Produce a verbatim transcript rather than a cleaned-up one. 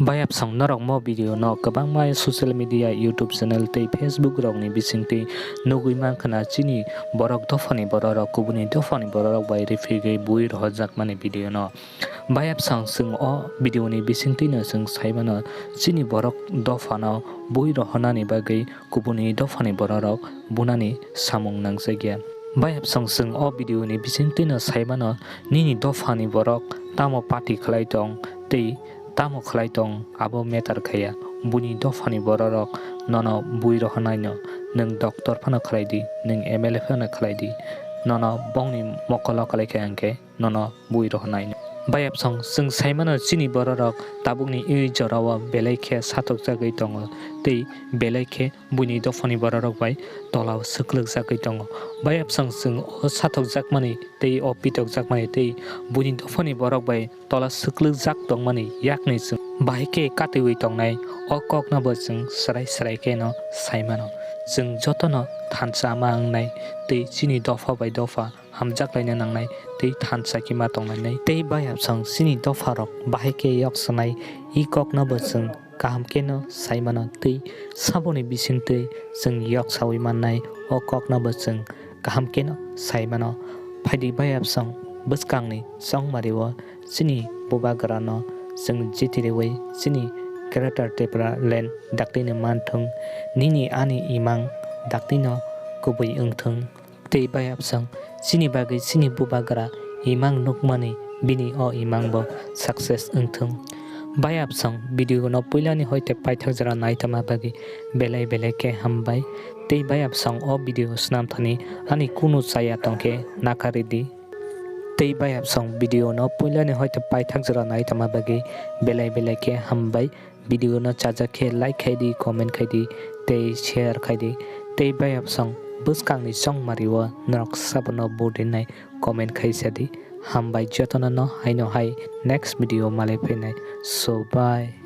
Bayapsong norok mo video no kwbangma social media, YouTube channel tei Facebook rokni bisingtwi nugwi mankha na chini borok dophani bororok kubuni dophani bororok bai riphigwi bui rohorjakmani video no. Bayapsong chwng o video ni bisingtwi no chwng saimano chini borok dophano bui rohornani bagwi kubuni dophani bororok bunani samung nangjakya. Bayapsong chwng o video ni bisingtwi no saimano nini dophani borok tamo party khlai tong tei tamo khlai tong abo matter khaya. Buini dophani bororok nono bui rohornaino nwng doctor phano khlai di, nwng M L A phano khlai di, nono bongni mokolo khlai khe hwnkhe nono bui rohornaino. Bayapsong chwng saimano chini bororok tabukni ui jorao belai khe sathokjagwi tongo tei belai khe buini dophani bororok bai tola swklwkjagwi tongo. Bayapsong chwng o sathokjakmani tei o pitokjakmani tei buini dophani borok bai tola swklwkjak tongmani yakni chwng bahai khe katiwi tongnai o kokno bo chwng swrai swrai kheno saimano. Chwng jotono thansa ma wngnai tei chini dopha bai dopha hamjak laina nangnai tei thansa khe ma tonglainai. Tei bayapsong chini dopharok bahai khe yok swnai, i kokno bo chwng kaham kheno saimano tei saboni bisingtwi chwng yok saui mannai o kokno bo chwng kaham kheno saimano. Phaidi bayapsong bwskangni chongmario chini bubagrano chwng jitiriwi chini Greater Tipraland daktino manthung, nini ani imang daktino kubui wngthung. Tei bayapsong chini bagwi chini bubagra imang nukmani bini o imang bo success wngthung. Bayapsong video no puilani hoite paithak jora naitama bagwi belai belai khe hambai. Tei bayapsong o video swnamthani ani kunu chaya tongkhe nakaridi. Tei bayapsong video no puilani hoite paithak jora naitama bagwi belai belai khe hambai. Video no chajak khe like khai di, comment khai di, tei share khai di. Tei bayapsong bwskangni chongmario norok sabono budinai comment khai sa di. Hambai jotono no haino hai next video malai phainai. So bye.